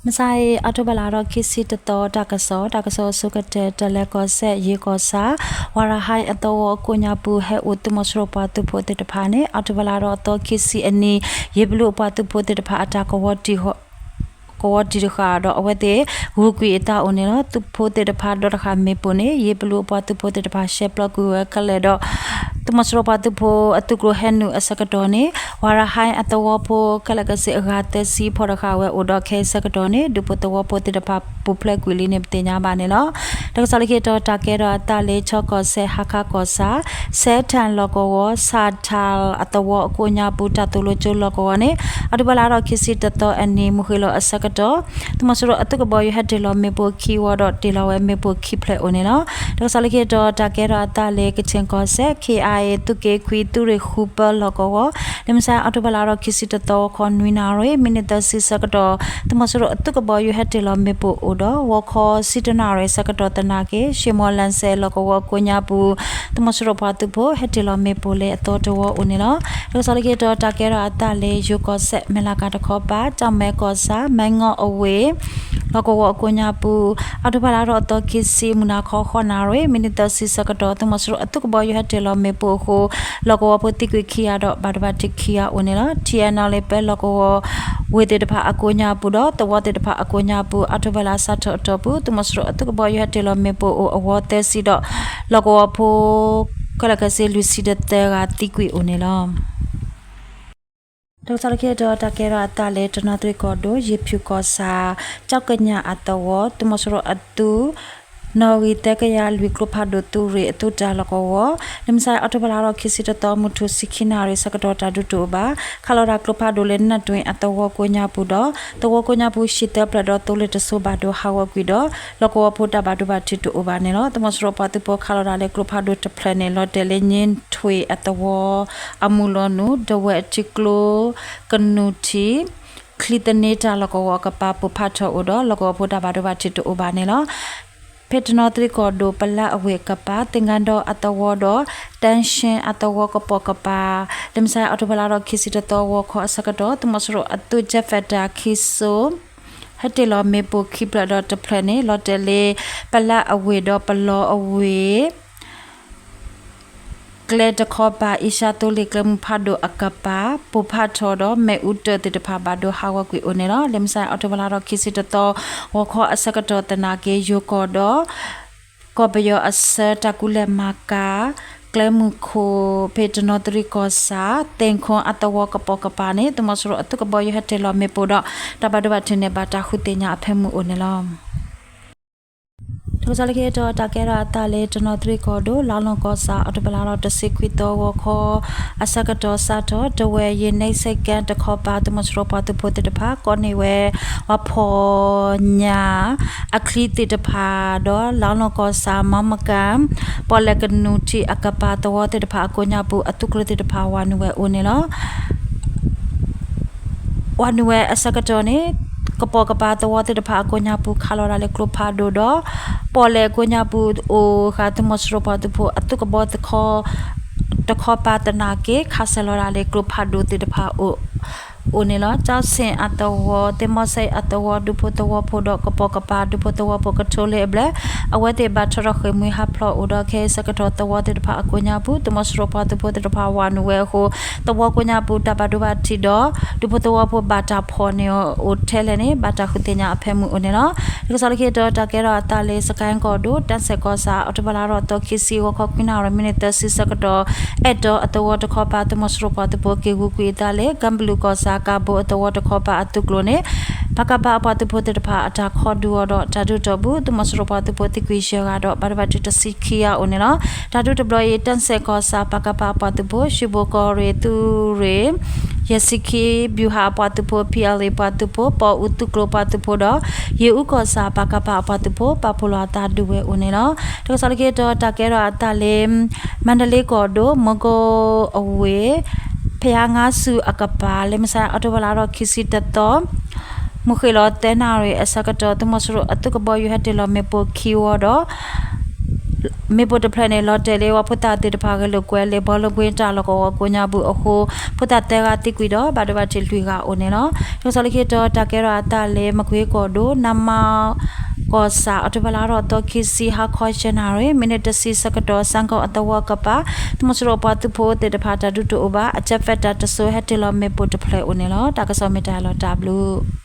မုၢ်ဆါအံၤ အီးထိဘၢၣ်လါဒီးခံဆံတသီ တၢ်ကစီၣ်, တၢ်ကစီၣ်အဆိကတၢၢ် တလဲၤကီၢ်စဲၣ် ယ့ၢ်ကီၢ်ဆၣ် ဝၤရဟၢၣ်အသဝီကိးညါပူၤ ဟဲအိၣ်သုးမီၤစိရိၤပှၤသုးဖိသ့ၣ်တဖၣ်န့ၣ် အီးထိဘၢၣ်လါဒီးသီခံဆံအနံၤ ယ့ၢ်ပလူးအပှၤသုးဖိသ့ၣ်တဖၣ်အတၢ်ကဝီၤတံၢ် ကဝီၤတံၢ်တဃာ်ဒီး အဝဲသ့ၣ်ဂုာ်ကွံာ်အသးအိၣ်န့ၣ်လီၤ. သုးဖိသ့ၣ်တဖၣ်ဒီတဃာ်မ့ၣ်ပိၢ်န့ၣ် ယ့ၢ်ပလူးအပှၤသုးဖိသ့ၣ်တဖၣ် ရှဲပျီကွံာ်ဝဲခဲလၢာ်ဒီး သုးမီၤစိရိၤပှၤသုးဖိအသုးကျိၤဟဲနုာ်အဆၢကတီၢ်န့ၣ် ဝၤရဟၢၣ်အသဝီဖိ ခဲလၢာ်ခဲဆ့အဂၤသၢဆံဖီၣ်တဃာ်ဝဲအိၣ်ဒီး ခဲအံၤဆၢကတီၢ်န့ၣ် ဒူဖိသဝီဖိသ့ၣ်တဖၣ်ပူၤဖျဲးကွံာ်လံန့ၣ် ပသ့ၣ်ညါဘၣ်န့ၣ်လီၤ. တၢ်ကစီၣ်လၢခံတတီၤ တၢ်ကဲထီၣ်အသးလၢ ခၠ့ၣ်ကီၢ်စဲၣ် ဟါခါကီၢ်ဆၣ် စဲထၣ်လီၢ်ကဝီၤ စးထၣ်အသဝီအကိးညါပူၤ တၢ်သိၣ်လိကၠိလီၢ်ကဝီၤန့ၣ် အီးထိဘၢၣ်လါဒီးခံဆံတသီအနံၤ မုၢ်ဃ့ၢ်လီၤအဆၢကတီၢ် သုးမီၤစိရိၤအသုးကဘီယူၤဟဲတ့ၢ်လီၤမ့ၣ်ပိၢ်ခံဝီဒီး တ့ၢ်လီၤဝဲမ့ၣ်ပိၢ်ခံဖျၢၣ်အိၣ်န့ၣ်လီၤ. တၢ်ကစီၣ်လၢခံတတီၤ တၢ်ကဲထီၣ်အသးလၢ ကခၠ့ၣ်ကီၢ်စဲၣ် ခ့ၣ်အါအ့ၣ် သုးက့ခွံ သုးရ့ၣ်ဃုပၢလီၢ်ကဝီၤ လၢမုၢ်ဆါအီးထိဘၢၣ်လါဒီးခံဆံတသီ ဂီၤခီနွံနၣ်ရံၣ် မံးနံးသၢဆံဆၢကတီၢ် သုးမီၤစိရိၤအသုးကဘီယူၤဟဲတ့ၢ်လီၤမ့ၣ်ပိၢ်အိၣ်ဒီး ဂီၤခီဆံတၢနၣ်ရံၣ်ဆၢကတီၢ်သနာ်က့ ရှ့ၣ်မီၣ်လၣ်စဲၣ်လီၢ်ကဝီၤအကိးညါပူၤ သုးမီၤစိရိၤပှၤသုးဖိဟဲတ့ၢ်လီၤမ့ၣ်ပိၢ်လၢအသီတဝီအိၣ်န့ၣ်လီၤ. တၢ်ကစီၣ်လၢခံတတီၤ တၢ်ကဲထီၣ်အသးလၢ ယိၤကီၢ်စဲၣ် မဲၢ်လးကၤတခီပၤ ကၠီၣ်မဲကီၢ်ဆၣ် မဲၢ်ငီၢ်အဝ့ၢ် လီၢ်ကဝီၤအကိးညါပူၤ အီးထိဘၢၣ်လါဒီးသီခံဆံ မုၢ်နၤခီဃိးနၣ်ရံၣ် မံးနံးသၢဆံဆၢကတီၢ် သုးမီၤစိရိၤအသုးကဘီယူၤဟဲတ့ၢ်လီၤမ့ၣ်ပိၢ်အဃိ လီၢ်ကဝီၤဖိသံကွံာ်ခံဂၤဒီး ဘၣ်ဒိဘၣ်ထံးခံဂၤအိၣ်န့ၣ်လီၤ. ထံၣ်အဲၣ်နီၣ်လ့ၣ် ပၢလီၢ်ကဝီၤဝ့ၢ်သ့ၣ်တဖၣ်အကိးညါပူၤဒီး သဝီသ့ၣ်တဖၣ်အကိးညါပူၤ အီးထိဘၢၣ်လါစးထီၣ်အတီၢ်ပူၤ သုးမီၤစိရိၤအသုးကဘီယူၤဟဲတ့ၢ်လီၤမ့ၣ်ပိၢ်အိၣ်အဝီသၢဆံဒီး လီၢ်ကဝီၤဖိ ခဲလၢာ်ခဲဆ့လွံၢ်ဆံဒီးသၢဂၤသံကွံာ်အိၣ်န့ၣ်လီၤ. တၢ်ကစီၣ်လၢခံတတီၤ တၢ်ကဲထီၣ်အသးလၢ တနီသရံၣ်ကီၢ်ဒိၣ် ယ့ၢ်ဖၠူၣ်ကီၢ်ဆၣ် ကၠီကညၣ်အသဝီ သုးမီၤစိရိၤအသုး နီၣ်ဂံၢ်သၢကယၤလွံၢ်ကျိဖးဒိၣ်သုးရ့ၣ်အသုးတၢ်လီၢ်ကဝီၤ လၢမုၢ်ဆါအီးထိဘၢၣ်လါဒီးခံဆံတသီ မုၢ်ထူၣ်ဆံခံနၣ်ရံၣ်ဆၢကတီၢ် တၢ်ဒုးတအိၣ်ဘၣ်. ခးလီၤတၢ်ကျိဖးဒိၣ်လၢ နၢ်တွံၣ်အသဝီကိးညါပူၤဒီး သဝီကိးညါပူၤဟံၣ်သၢဖျၢၣ်ဒီးသိလ့ၣ်တစိၤဘၣ်ဒိဟးဂီၤကွံာ်ဒီး လီၢ်ကဝီၤဖိတၢ်ဘၣ်ဒိဘၣ်ထံးတအိၣ်ဘၣ်န့ၣ်လီၤ. သုးမီၤစိရိၤပှၤသုးဖိခးလီၤတၢ်လၢကျိဖးဒိၣ်တဖျၢၣ်န့ၣ် လီၤတဲာ်လၢ ည့ထွံၣ်အသဝီအမုၢ်လီၤနုာ် ဒဝဲၢ်ထံကျိ ကနူၣ်ထံး ချံသန့တၢ်လီၢ်ကဝီၤအကပၤ ပိၢ်ဖးထီၣ်အိၣ်ဒီး လီၢ်ကဝီၤဖိတၢ်ဘၣ်ဒိဘၣ်ထံးတအိၣ်ဘၣ်န့ၣ်လီၤ. ဖဲတနီသရံၣ်ကီၢ်ဒိၣ် ပလၢအဝ့ၢ်အကပၤ သ့ၣ်ကဒီအသဝီဒီး တၢ်ရှ့အသဝီကပိာ်ကပၤ လၢမုၢ်ဆါအီးထိဘၢၣ်လါဒီးခံဆံတသီ ဂီၤခီအဆၢကတီၢ် သုးမီၤစိရိၤအသုး Jet Fighter ခံစိ ဟဲတ့ၢ်လီၤမ့ၣ်ပိၢ်ခံဖျၢၣ်ဒီးတဖျၢၣ်န့ၣ် လီၤတဲာ်လၢ ပလၢအဝ့ၢ်ဒီးပလီအဝ့ၢ် ကျဲတခီပၤ အ့ရှါသိလ့ၣ်ကျဲမုၢ်ဖးဒိၣ်အကပၤ ပိၢ်ဖးထီၣ်ဒီး မ့ၣ်အူတၢၣ်သ့ၣ်တဖၣ်ဘၣ်ဒိဟးဂီၤကွံာ်အိၣ်န့ၣ်လီၤ. လၢမုၢ်ဆါအီးထိဘၢၣ်လါဒီးခံဆံတသီ ဂီၤခီအဆၢကတီၢ်သနာ်က့ ယိၤကီၢ်ဒီး ကီၢ်ပယီၤအဆၢ တၢ်ကူလဲၢ်မၤကၤ ကျဲမုၢ်ခိၣ် ဖဲတနီသရံၣ်ကီၢ်ဆၣ် သ့ၣ်ခိၣ်အသဝီကပိာ်ကပၤန့ၣ် သုးမီၤစိရိၤအသုးကဘီယူၤဟဲတ့ၢ်လီၤမ့ၣ်ပိၢ်ဒီး တၢ်ဘၣ်ဒိဘၣ်ထံးန့ၣ် ဘၣ်တၢ်ဃုသ့ၣ်ညါအဖၢမုၢ်အိၣ်န့ၣ်လီၤ. တၢ်ကစီၣ်လၢခံတတီၤ တၢ်ကဲထီၣ်အသးလၢ တနီသရံၣ်ကီၢ်ဒိၣ် လါလီၢ်ကီၢ်ဆၣ် အီးထိဘၢၣ်လါဒီးတဆံခွံသီ ဂီၤခီ အဆၢကတီၢ်စးထီၣ် တဝဲၢ်ယ့ၣ်နံၣ်စ့ၣ်ကၣ်တခီပၤ သုးမီၤစိရိၤပှၤသုးဖိသ့ၣ်တဖၣ် ကိးန့ၢ်ဝဲ ပှၤဖီၣ်ညၣ် အချံသ့ၣ်တဖၣ်ဒီး လါလီၢ်ကီၢ်ဆၣ် မီမကၣ် ပီၣ်လဲၣ်ကနူၣ်ထံးအကပၤသဝီသ့ၣ်တဖၣ်အကိးညါပူၤ အသုးကျိၤသ့ၣ်တဖၣ် ဝၤနုာ်ဝဲအိၣ်န့ၣ်လီၤ. ဝၤနုာ်ဝဲအဆၢကတီၢ်န့ၣ် ကပိာ်ကပၤသဝီသ့ၣ်တဖၣ်အကိးညါပူၤ ခးလီၤဒၣ်လၢကျိဖးဒိၣ်ဒီး ပီၣ်လဲၣ်အကိးညါပူၤအိၣ်ဃာ် သုးမီၤစိရိၤပှၤသုးဖိအသုးကဘီ တခီပၤသနာ်က့ ခးဆဲးလီၤဒၣ်လၢကျိဖးဒိၣ်သ့ၣ်တဖၣ်အိၣ် အိၣ်န့ၣ်လီၤ. ကၠီဆ့ၣ်အသဝီ သ့ၣ်မီၣ်ဆဲးအသဝီ ဒူဖိသဝီဖိဒီး ကပိာ်ကပၤဒူဖိသဝီဖိကထိလ့အဘျဲၣ် အဝဲသ့ၣ်ဘၣ်ထီၣ်ထီၣ်ဃ့ၢ်မှံဟးဖျိးအိၣ်ဒီး ခဲအံၤဆၢကတီၢ်သဝီသ့ၣ်တဖၣ်အကိးညါပူၤ သုးမီၤစိရိၤပှၤသုးဖိသ့ၣ်တဖၣ်ဝၤနုာ်ဝဲအဃိ သဝီကိးညါပူၤတၢ်ဘၣ်ဒိဘၣ်ထံးဒီး ဒူဖိသဝီဖိဘၣ်တၢ်ဖီၣ်န့ၢ်အိၣ်ထဲလဲၣ်န့ၣ် ဘၣ်တၢ်ဃုသ့ၣ်ညါအဖၢမုၢ်အိၣ်န့ၣ်လီၤ. တၢ်ကစီၣ်လၢခံတတီၤ တၢ်ကဲထီၣ်အသးလၢ စကဲၣ်ကီၢ်ဒိၣ် တၢ်စဲၣ်ကီၢ်ဆၣ် အီးထိဘၢၣ်လါဒီးသီခံဆံ ဂီၤခီခွံနၣ်ရံၣ် မံးနံးသၢဆံဆၢကတီၢ် အဲၣ်တီအသဝီတခီပၤ သုးမီၤစိရိၤပှၤသုးဖိက့ၤဂုာ်ကွံာ်အသးလၢ ကၣ်ဘလူးကီၢ်ဆၣ် ကၣ်ဘိအသဝီတခီပၤအသုးကျိၤန့ၣ် ပကဖ အပှၤသုးဖိသ့ၣ်တဖၣ်အတၢ်ခီဒုးအီၤဒီး တၢ်ဒုးတီၢ်ပူၤ သုးမီၤစိရိၤပှၤသုးဖိသံကွံာ်ယဲၢ်ဂၤဒီး ဘၣ်ဒိဘၣ်ထံးတဆံခံဂၤအိၣ်န့ၣ်လီၤ. တၢ်ဒုးတဘျီအံၤ တၢ်စဲၣ်ကီၢ်ဆၣ် ပကဖ အပှၤသုးဖိ ရှူဘိကီၢ်ရ့ၣ်သုးရ့ၣ် ယဲၢ်ဆံခံ ဗျူဟာအပှၤသုးဖိ ဖံးအလံၤပှၤသုးဖိ ပီၣ်အူသုးကျိၤပှၤသုးဖိဒီး ယ့ၣ်အူကီၢ်ဆၣ် ပကဖ အပှၤသုးဖိ ပာ်ဖှိၣ်လီၤအသးဒုးဝဲအိၣ်န့ၣ်လီၤ. တၢ်ကစီၣ်လၢခံတတီၤ တၢ်ကဲထီၣ်အသးလၢ မါဒလ့ကီၢ်ဒိၣ် မီကိအဝ့ၢ် ဖၠါငါဆူၣ်အကပၤ လၢမုၢ်ဆါအီးထိဘၢၣ်လါဒီးခံဆံတသီ မုၢ်ဃ့ၢ်လီၤသၢနၣ်ရံၣ်အဆၢကတီၢ် သုးမီၤစိရိၤအသုးကဘီယူၤဟဲတ့ၢ်လီၤမ့ၣ်ပိၢ်ခံဝီဒီး မ့ၣ်ပိၢ်တဖျၢၣ်န့ၣ် လီၤတဲာ်လၢဝဲဖိသၣ်သ့ၣ်တဖၣ်ဂဲၤလိာ်ကွဲလၢ ဘောလုံးကွင်း တၢ်လီၢ်ကဝီၤကိးညါပူၤအဃိ ဖိသၣ်သၢဂၤသံကွံာ်ဒီး ဘၣ်ဒိဘၣ်ထံးလွံၢ်ဂၤအိၣ်န့ၣ်လီၤ. တၢ်ကစီၣ်လၢခံတီၤ တၢ်ကဲထီၣ်အသးလၢ မကွ့ကီၢ်ဒိၣ် နမ ကီၢ်ဆၣ် အီးထိဘၢၣ်လါထီၣ်သီ ခံဆံ ဟါခီ ယဲၢ်နၣ်ရံၣ် မံးနံးတဆံဆၢကတီၢ် စဲကီၢ်အသဝီကပၤ သုးမီၤစိရိၤပှၤသုးဖိသ့ၣ်တဖၣ် တၢ်ဒုးတအိၣ်ဘၣ် အကြၢးဖဲတၢ်တစိၤ ဟဲတ့ၢ်လီၤမ့ၣ်ပိၢ်တဖျၢၣ်အိၣ်န့ၣ်လီၤ. တၢ်ကစီၣ်မ့ၢ်တၢ်လီၤတၢ်ဘျုး